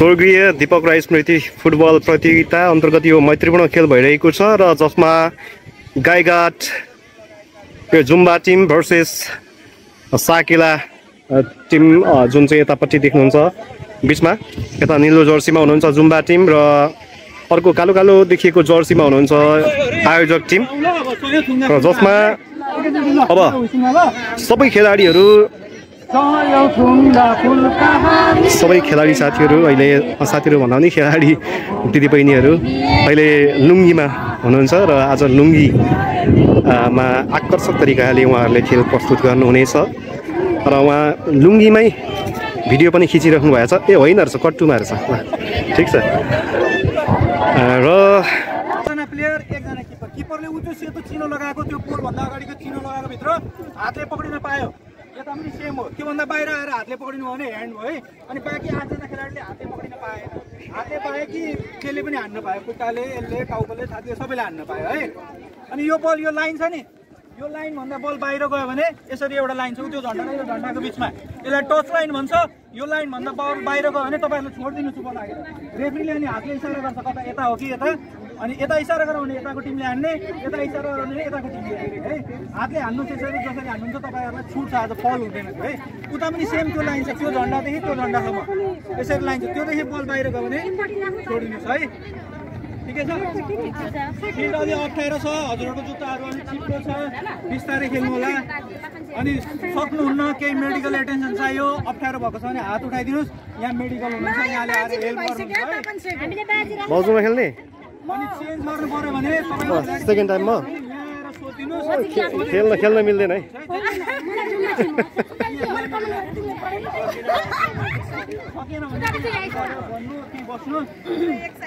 स्वर्गीय दीपक राई स्मृति फुटबल प्रतियोगिता अन्तर्गत यो मैत्रीपूर्ण खेल भइरहेको छ र जसमा गाईघाट यो जुम्बा टिम भर्सेस साकेला टिम जुन चाहिँ यतापट्टि देख्नुहुन्छ बीचमा यता निलो जर्सीमा हुनुहुन्छ जुम्बा टिम र अर्को कालो कालो देखिएको जर्सीमा हुनुहुन्छ आयोजक टिम र जसमा अब सबै खेलाडी साथीहरू अहिले साथीहरू भन्दा पनि खेलाडी दिदीबहिनीहरू अहिले लुङ्गीमा हुनुहुन्छ र आज लुङ्गीमा आकर्षक तरिकाले उहाँहरूले खेल प्रस्तुत गर्नुहुनेछ र उहाँ लुङ्गीमै भिडियो पनि खिचिराख्नु भएको छ ए होइन रहेछ कट्टुमा रहेछ ठिक छ र एकजना प्लेयर एकजना किपर किपरले उच्च सेतो चिनो लगाएको त्यो पोल भन्दा अगाडिको चिनो लगाएको भित्र हातले पक्रिन पायो यता पनि सेम हो त्योभन्दा बाहिर आएर हातले पक्रिनु भने ह्यान्ड भयो है अनि बाँकी 8 जना खेलाडीले हातले पक्रिन पाएन हातले पाए कि त्यसले पनि हान्न पायो खुट्टाले यसले टाउकोले छातीले सबैले हान्न पायो है अनि यो बल यो लाइन छ नि यो लाइन भन्दा बल बाहिर गयो भने यसरी एउटा लाइन छ त्यो झन्डा र यो झन्डाको बिचमा यसलाई टच लाइन भन्छ यो लाइन भन्दा बल बाहिर गयो भने तपाईहरुले छोड्दिनु छु बल लागेर रेफ्रीले अनि हातले इशारा गर्छ कता यता हो कि यता अनि यता इशारा गराउने यताको टिमले हान्ने यता इशारा गराउने यताको टिमले हान्ने है हातले हान्नु त्यसरी जसरी हान्नुहुन्छ तपाईहरुलाई छुट छ आज फल हुँदैन है उता पनि सेम त्यो लाइन छ त्यो झन्डादेखि त्यो झन्डासम्म यसरी लाइन छ त्योदेखि बल बाहिर गयो भने छोड्दिनुस् है ठिकै छ फिल्ड अलि अप्ठ्यारो छ हजुरहरुको जुत्ताहरु अलि चिप्लो छ बिस्तारै खेल्नु होला अनि सक्नुहुन्न केही मेडिकल एटेन्सन चाहियो अप्ठ्यारो भएको छ भने हात उठाइदिनुस् यहाँ मेडिकल हुनुहुन्छ यहाँले आएर हेल्प गर्नुहुन्छ है बाजुमा खेल्ने अनि चेन्ज गर्नु पर्यो भने तपाईले सेकेन्ड टाइममा खेल्न मिल्दैन है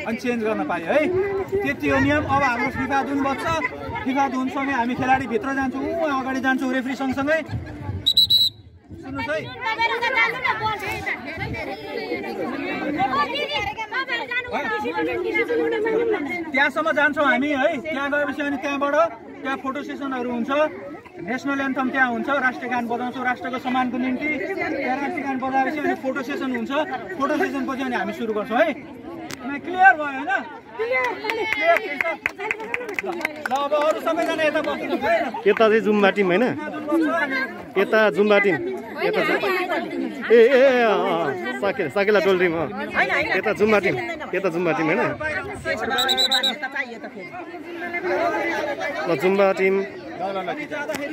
अनि चेन्ज गर्न पायो है त्यति हो नियम अब हाम्रो फिफा धुन बज्छ फिफा धुनसँगै हामी खेलाडी भित्र जान्छौँ अगाडि जान्छौँ रेफ्री सँगसँगै सुन्नुहोस् है त्यहाँसम्म जान्छौँ हामी है त्यहाँ गएपछि अनि त्यहाँ फोटो सेसनहरू हुन्छ नेसनल एन्थम त्यहाँ हुन्छ राष्ट्रिय गान बजाउँछौँ राष्ट्रको सम्मानको निम्ति त्यहाँ राष्ट्रिय गान बजाएपछि अनि फोटो सेसन हुन्छ फोटो सेसनपछि अनि हामी सुरु गर्छौँ है क्लियर भयो होइन ल अब अरू सबैजना यता बस्नु यता चाहिँ जुम्बा टिम होइन यता जुम्बा टिम यता ए साकेला टोल टिम यता जुम्बा टिम होइन ल जुम्बा टिम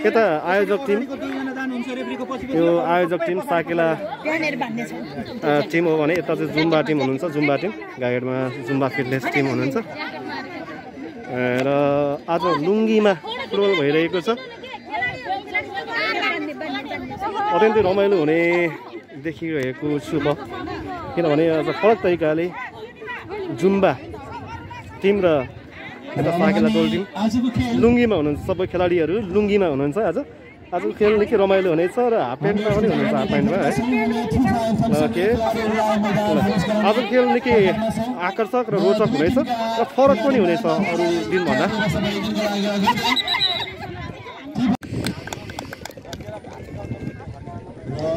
यता आयोजक टिम यो आयोजक टिम साकेला टिम हो भने यता चाहिँ जुम्बा टिम हुनुहुन्छ जुम्बा टिम गाईघाटमा जुम्बा फिटनेस टिम हुनुहुन्छ र आज लुङ्गीमा फुटबल भइरहेको छ अत्यन्तै रमाइलो हुने देखिरहेको छु म किनभने आज फरक तरिकाले जुम्बा टिम र यता साकेला टोल टिम लुङ्गीमा हुनुहुन्छ सबै खेलाडीहरू लुङ्गीमा हुनुहुन्छ आजको खेल निकै रमाइलो हुनेछ र हाफ प्यान्टमा पनि हुनुहुन्छ हाफ प्यान्टमा है आजको खेल निकै आकर्षक र रोचक हुनेछ र फरक पनि हुनेछ अरू दिनभन्दा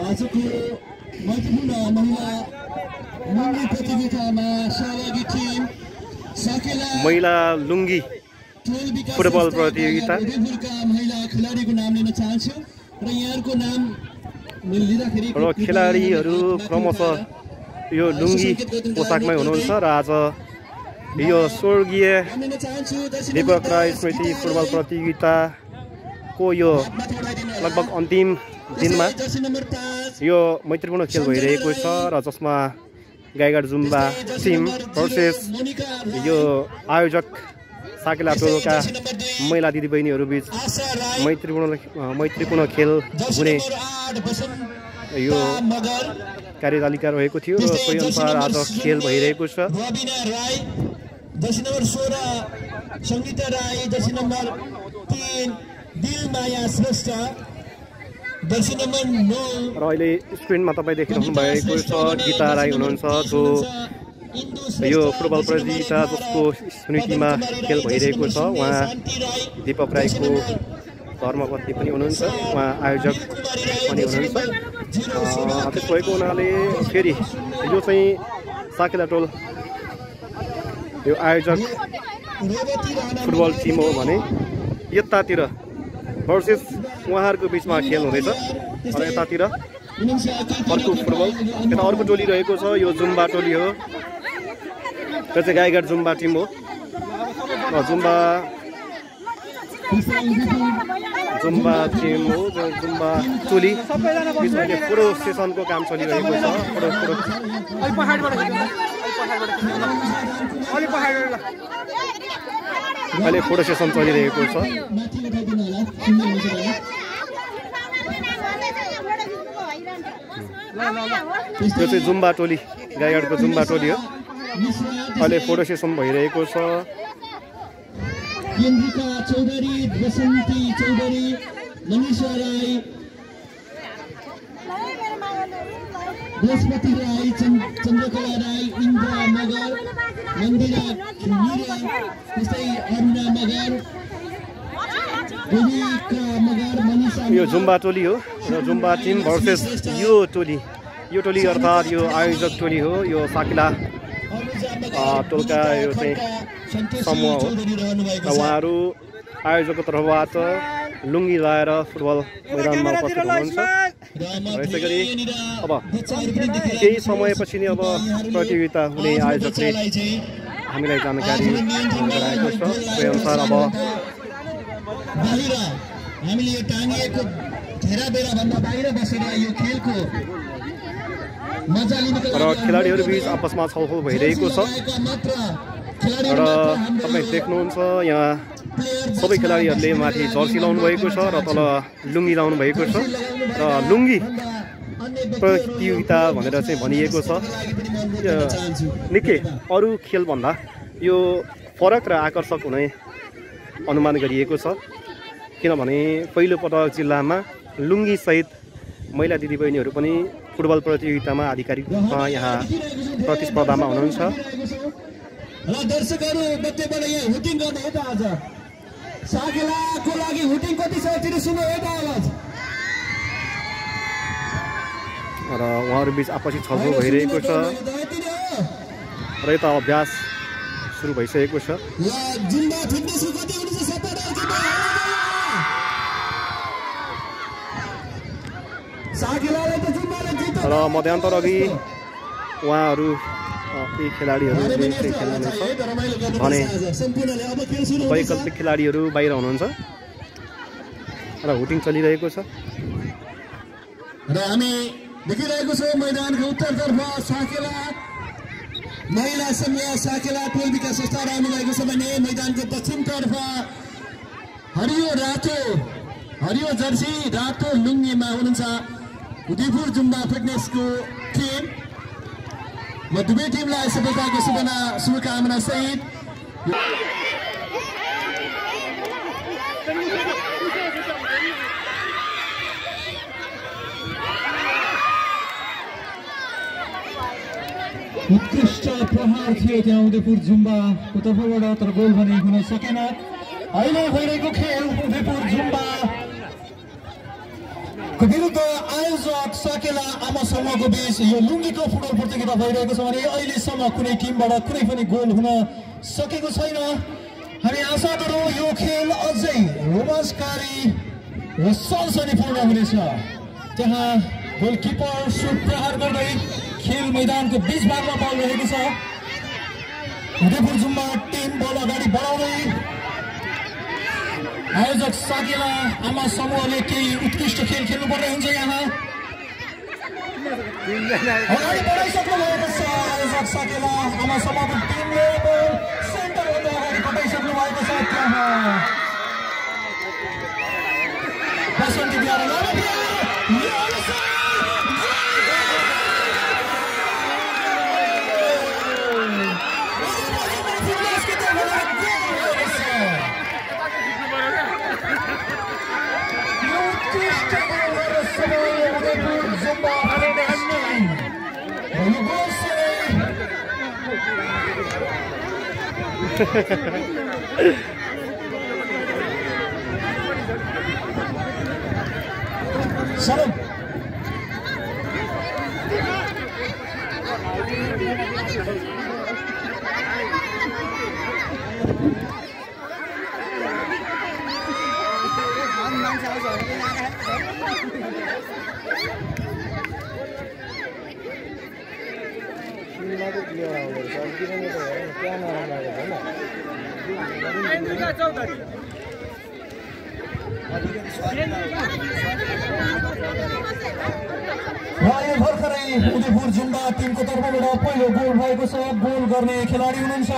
आजको महत्त्वपूर्ण महिला प्रतियोगितामा सहभागी टिम साकेला महिला लुङ्गी फुटबल प्रतियोगिता महिला खेलाडीको नाम लिन चाहन्छु र यहाँहरुको नाम लिँदाखेरि र खेलाडीहरू क्रमशः यो लुङ्गी पोसाकमै हुनुहुन्छ र आज यो स्वर्गीय दीपक राई स्मृति फुटबल प्रतियोगिताको यो लगभग अन्तिम दिनमा यो मैत्रीपूर्ण खेल भइरहेको छ र जसमा गाईघाट जुम्बा टिम भर्सेस यो आयोजक साकेला टोलका महिला दिदीबहिनीहरू बीच मैत्रीपूर्ण खेल हुने यो कार्यतालिका रहेको थियो र सोही अनुसार आज खेल भइरहेको छ jersey number 16 Sangita Rai jersey number 3 Dilmaya Shrestha jersey number 9 र अहिले स्क्रिनमा तपाईँ देखिरहनु भएको छ गीता राई हुनुहुन्छ जो यो फुटबल प्रतियोगिता जसको स्मृतिमा खेल भइरहेको छ उहाँ दीपक राईको धर्मपत्नी पनि हुनुहुन्छ उहाँ आयोजक पनि हुनुहुन्छ त्यसो भएको हुनाले फेरि यो चाहिँ साकेला टोल यो आयोजक फुटबल टिम हो भने यतातिर भर्सेस उहाँहरूको बिचमा खेल हुँदैछ र यतातिर अर्को फुटबल यता अर्को टोली रहेको छ यो जुम्बा टोली हो यो चाहिँ गाईघाट जुम्बा टिम हो जुम्बा टिम हो जो जुम्बा टोली बिचमा फोटो सेसनको काम चलिरहेको छ अहिले फोटो सेसन चलिरहेको छ यो चाहिँ जुम्बा टोली गाईघाटको जुम्बा टोली हो अहिले फोटो सेसन भइरहेको छ केन्द्रिका चौधरी बसन्ती चौधरी मनिषा राई बृहस्पति राई चन्द्रकला राई इन्द्र मगर मन्दिरा खिमिरा त्यस्तै अरुणा मगर देविका मगर मनिषा यो जुम्बा टोली हो र जुम्बा टिम भर्सेस यो टोली अर्थात् यो आयोजक टोली हो यो साकेला टोलका यो चाहिँ समूह हो र उहाँहरू आयोजकको तर्फबाट लुङ्गी लाएर फुटबल मैदानमा उपस्थित हुनुहुन्छ र यसै गरी अब केही समयपछि नै अब प्रतियोगिता हुने आयोजकले हामीलाई जानकारी गराएको छ त्यही अनुसार अब हामीले यो टाँगिएको घेरा बेराभन्दा बाहिर बसेर यो खेलको र खेलाडीहरू बीच आपसमा छलफल भइरहेको छ र तपाईँ देख्नुहुन्छ यहाँ सबै खेलाडीहरूले माथि जर्सी लाउनु भएको छ र तल लुङ्गी लाउनु भएको छ र लुङ्गी प्रतियोगिता भनेर चाहिँ भनिएको छ निकै अरू खेलभन्दा यो फरक र आकर्षक हुने अनुमान गरिएको छ किनभने पहिलोपटक जिल्लामा लुङ्गीसहित महिला दिदीबहिनीहरू पनि फुटबल प्रतियोगितामा आधिकारिक रूपमा यहाँ प्रतिस्पर्धामा हुनुहुन्छ र दर्शकहरू बत्तेबाट यहाँ हुटिङ गर्ने हो त आज साकेलाको लागि हुटिङ कति छ एकचोटि सुन्नु है त आवाज र उहाँहरू बिच आपसी छलफल भइरहेको छ र यता अभ्यास सुरु भइसकेको छ र मध्यान्तर अघि उहाँहरू यी खेलाडीहरू खेल्नुहुनेछ भने वैकल्पिक खेलाडीहरू बाहिर हुनुहुन्छ र हुटिङ चलिरहेको छ र हामी देखिरहेको छौँ मैदानको उत्तरतर्फ साकेला महिला समूह साकेला टोल विकास संस्था रहनुभएको छ भने मैदानको दक्षिणतर्फ हरियो जर्सी रातो लुङ्गीमा हुनुहुन्छ उदयपुर जुम्बा फिटनेसको टिम म दुवै टिमलाई सफलताको शुभकामना सहित उत्कृष्ट प्रहार थियो त्यहाँ उदयपुर जुम्बाको तर्फबाट तर गोल भने हुन सकेन अहिले भइरहेको खेल उदयपुर जुम्बा विरुद्ध आयोजक साकेला आमा समूहको बीच यो लुङ्गीको फुटबल प्रतियोगिता भइरहेको छ भने अहिलेसम्म कुनै टिमबाट कुनै पनि गोल हुन सकेको छैन हामी आशा गरौँ यो खेल अझै रोमाञ्चकारी र सनसनीपूर्ण हुनेछ त्यहाँ गोलकिपर सुट प्रहार गर्दै खेल मैदानको बीच भागमा बल रहेको छ उदयपुर जुम्बा टिम बल अगाडि बढाउँदै आयोजक साकेला आमा समूहले केही उत्कृष्ट खेल खेल्नुपर्ने हुन्छ यहाँ अगाडि बढाइसक्नु भएको छ आयोजक साकेला आमा समूहको टिमले सेन्टरभन्दा अगाडि बढाइसक्नु भएको छ त्यहाँ बसन्तीद्वारा Salam. यो भर्खरै उदयपुर जुम्बा टिमको तर्फबाट पहिलो गोल भएको छ। गोल गर्ने खेलाडी हुनुहुन्छ